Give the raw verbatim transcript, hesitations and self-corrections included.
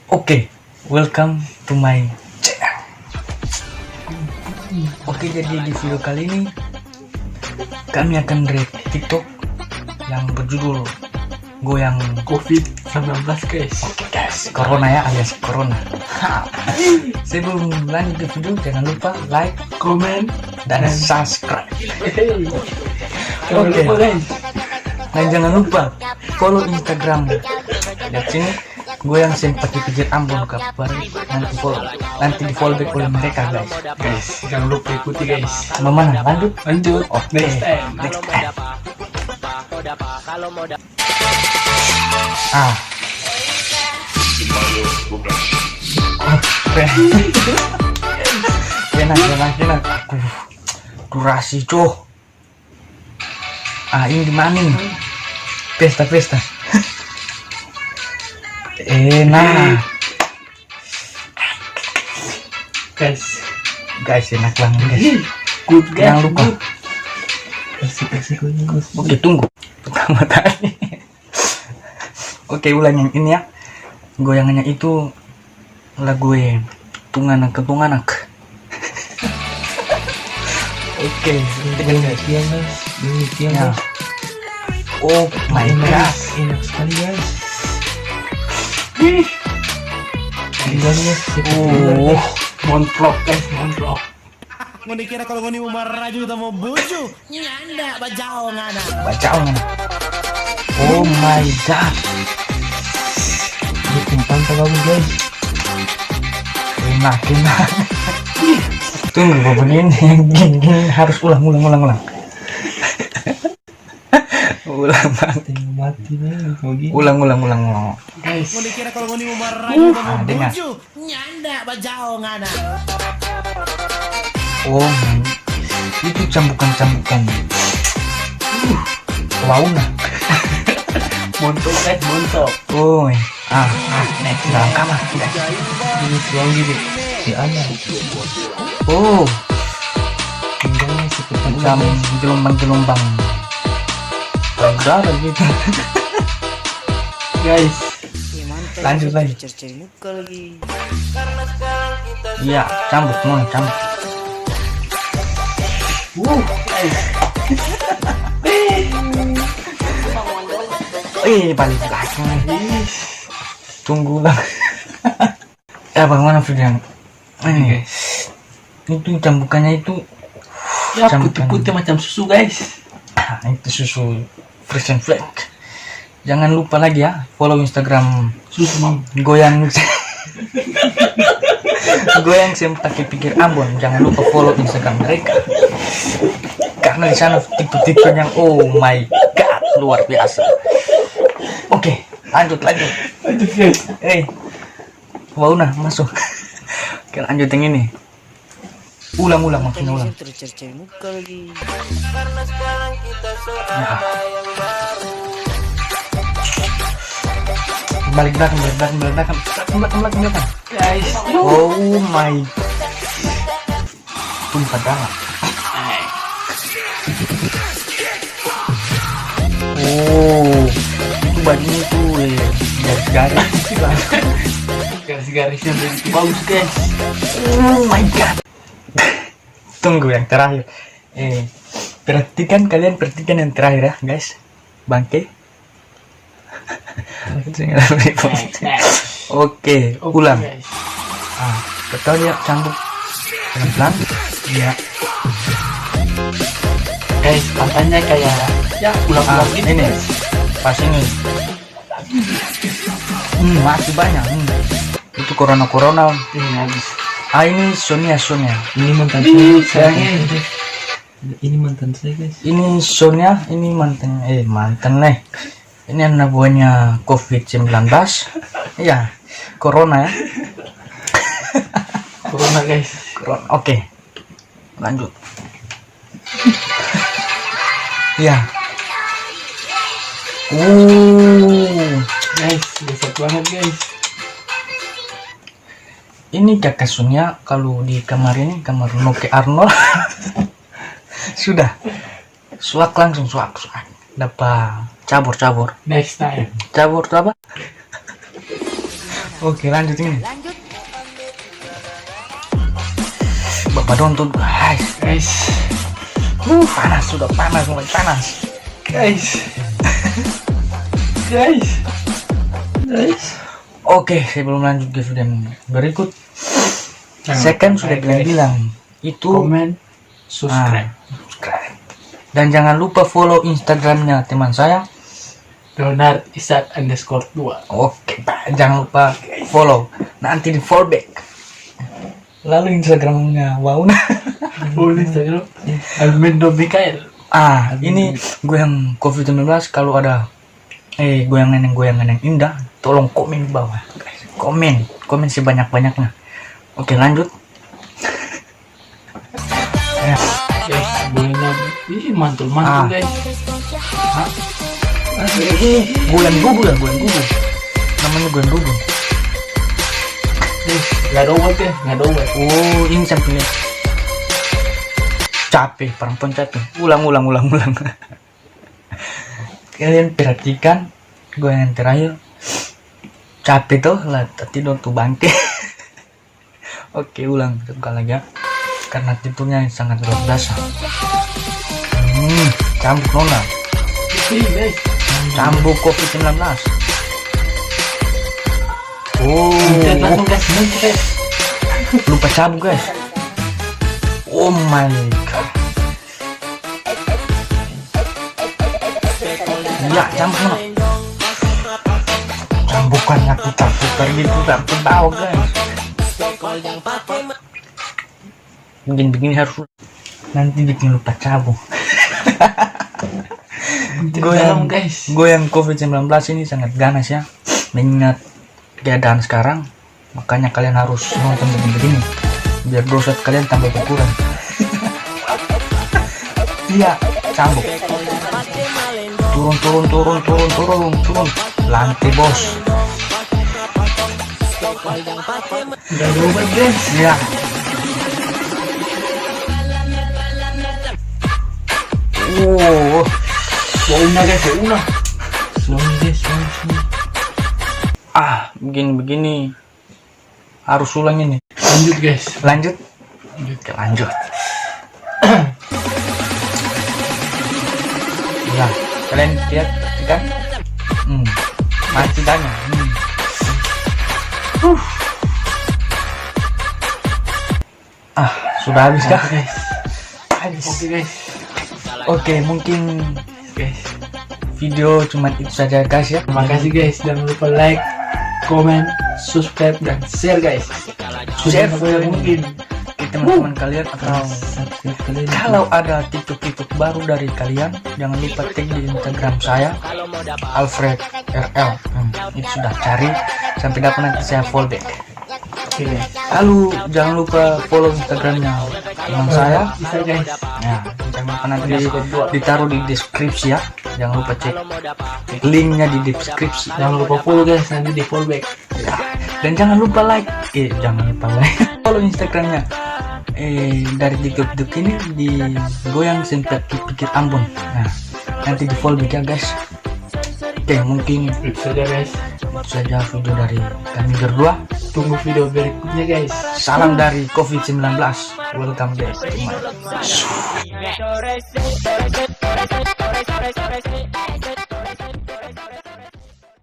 Oke, welcome to my channel. Oke, jadi di video kali ini kami akan react TikTok yang berjudul Goyang covid sembilan belas, guys. Oke, guys, corona ya, alias corona. Ha. Sebelum lanjut ke video, jangan lupa like, komen, dan subscribe. Hey. Jangan lupa, guys. Dan jangan lupa follow Instagram. Lihat sini, goyang seng pake pikir Ambon ka par-, nanti follow, nanti di follow back oleh mereka, guys. Guys, jangan lupa ikuti, guys. Bagaimana? Lanjut? Lanjut. Oke. Next time. Next time. Ah. Enak, enak, enak. Aduh, durasi, cok. Ah, ini di mana ini? Pesta, pesta. Enak. Guys. Guys, enak banget, guys. Good, guys. Jangan lupa. Good. Kasih, kasih, kasih, kasih. Oke, tunggu. Pertama tadi. Oke, ulang yang ini ya. Goyangannya itu lagu, eh, Tunganak, Tunganak. Oke, ini demikian, guys. Demikian, ya, guys. Oh my God. Enak sekali, guys. Ih. Tinggal, guys. Oh, montrok, guys, montrok. Ngoni kira kalo ngoni mo maraju atau mo buju? Nyanda, bajao ngana. Bajao ngana. Oh my God. Biking panta bagus, guys. Enak, enak. Tunggu, begini, gini, gini, harus ulang, ulang, ulang, ulang. Ulang, Bang. Tengah mati nih, begini. Ulang, ulang, ulang, ulang. Guys. Ngoni kira kalo ngoni mo maraju atau mo buju? Ah, dengar. Nyanda, bajao ngana. Oh, itu cambukan-cambukan. Uh, wauna. Montok, guys, montok. Oh, ah, ah, next, dalam kamar, guys. Ini tuang gini. Si Ana. Oh. Tinggalnya seperti macam gelombang-gelombang payudara gitu. Guys, lanjut lagi. Iya, cambuk, mau cambuk. Wuh, eh. Eh, balik lagi nih. Tunggu lah. Eh, bagaimana, Fridian? Ini, guys. Itu cambukannya itu. Ya, cambukan putih-putih macam susu, guys. Ah, itu susu Frisian Flag. Jangan lupa lagi ya, follow Instagram Susu Mam. Goyang. Goyang seng pake pikir Ambon. Jangan lupa follow Instagram mereka. Karena di sana TikTok-TikTok yang, oh my God, luar biasa. Oke, lanjut, lanjut. Lanjut, guys. Eh, wauna masuk. Oke, lanjut yang ini. Ulang, ulang, maksudnya ulang. Nah. Balik belakang, balik belakang, balik belakang. Belakang, belakang, belakang, belakang. Guys. Oh my. Tumpah darah. Oh, itu bajunya tuh, eh, garis-garis. Garis-garisnya begitu bagus, guys. Oh my God. Tunggu yang terakhir. Eh, perhatikan, kalian perhatikan yang terakhir ya, guys. Bangke. Oke, oke, ulang. Guys. Ah, ketawa dia cambuk pelan-pelan. Iya. Guys, pantainya kayak, ya, ulang-ulang gitu, ini, guys. Pas ini. Hmm, masih banyak. Hmm. Itu corona-corona. Ini habis. Ah, ini Sonia, Sonia. Ini mantan saya, sayangnya. Ini mantan saya, guys. Ini Sonia, ini mantan, eh, mantan, eh. Ini anak buahnya covid sembilan belas. Iya, corona ya. Corona, guys. Corona. Oke. Lanjut. Iya. Uh. Guys, geser banget, guys. Ini kakak Sonia kalau di kamar ini, kamar Noke Arnold. Sudah. Suak langsung, suak, suak. Dapa cabor, cabor. Next time. Cabor tu apa? Oke, lanjut ini. Bapak Donton, guys. Guys. Huh, panas, sudah panas, mulai panas. Guys. Guys. Guys. Oke, sebelum lanjut ke video yang berikut, jangan lupa like, guys. Saya kan sudah bilang-bilang, itu komen, subscribe. Ah, subscribe. Dan jangan lupa follow Instagramnya teman saya. Leonard Ishak underscore dua. Oke, Pak. Jangan lupa follow. Nanti di follow back. Lalu Instagramnya Wauna. Oh, Instagram. Almendo Mikael. Ah, ini goyang covid sembilan belas, kalau ada, eh, goyangan yang, goyangan yang indah, tolong komen di bawah, guys. Komen, komen sebanyak-banyaknya. Oke, lanjut. Ya. Guys, goyang lagi. Ih, mantul-mantul, guys. Ah. Hah? Eh, eh, goyang bubu ya, goyang bubu. Namanya goyang bubu. Eh, nggak ada obat ya, nggak ada obat. Oh, ini sampai nih. Capek, perempuan capek. Ulang, ulang, ulang, ulang. Kalian perhatikan goyang yang terakhir. Capek toh, lah, tadi dong tuh bangke. Oke, ulang satu kali lagi ya. Karena tidurnya sangat luar biasa. Hmm, cambuk nona. Ih, guys. Cambuk covid sembilan belas. Oh. Pencet langsung, guys. Pencet. Lupa cabut, guys. Oh my God. Iya, cambuk, no. Cambukannya putar-putar gitu, tapi bau, guys. Begini-begini harus, nanti bikin lupa cabut. Goyang, dalam, guys. Goyang covid sembilan belas ini sangat ganas, ya. Mengingat keadaan sekarang, makanya kalian harus nonton begini-begini, biar dosa kalian tambah berkurang. Iya, cambuk. Turun, turun, turun, turun, turun, turun. Lantai, bos. Udah berobat, guys. Iya. Oh. Baunya, guys, baunya. Suami, guys, suami, suami. Ah, begini-begini. Harus ulang ini. Lanjut, guys. Lanjut? Lanjut. Oke, lanjut. Ya, kalian lihat, kan? Hmm. Mati banyak. Hmm. Huh. Ah, sudah habis kah? Oke, guys. Habis. Oke, guys. Oke, mungkin, guys, video cuma itu saja, guys, ya. Terima kasih, guys. Jangan lupa like, comment, subscribe, dan share, guys. Share video ini ke teman-teman kalian atau subscribe kalian. Kalau ada TikTok-TikTok baru dari kalian, jangan lupa tag di Instagram saya, Alfred R L. Hmm, itu sudah cari sampai dapat, nanti saya follow back. Oke, guys. Lalu, jangan lupa follow Instagramnya teman saya. Bisa, guys. Ya, jangan lupa nanti di-, ditaruh di deskripsi, ya. Jangan lupa cek linknya di deskripsi. Jangan lupa follow, guys, nanti di follow back. Ya. Dan jangan lupa like. Eh, jangan lupa like. Follow Instagramnya. Eh, dari TikTok ini di goyang sempat pikir Ambon. Nah, nanti di follow back ya, guys. Oke, mungkin itu saja, guys. Itu saja video dari kami berdua. Tunggu video berikutnya, guys. Salam dari covid sembilan belas. Welcome back to my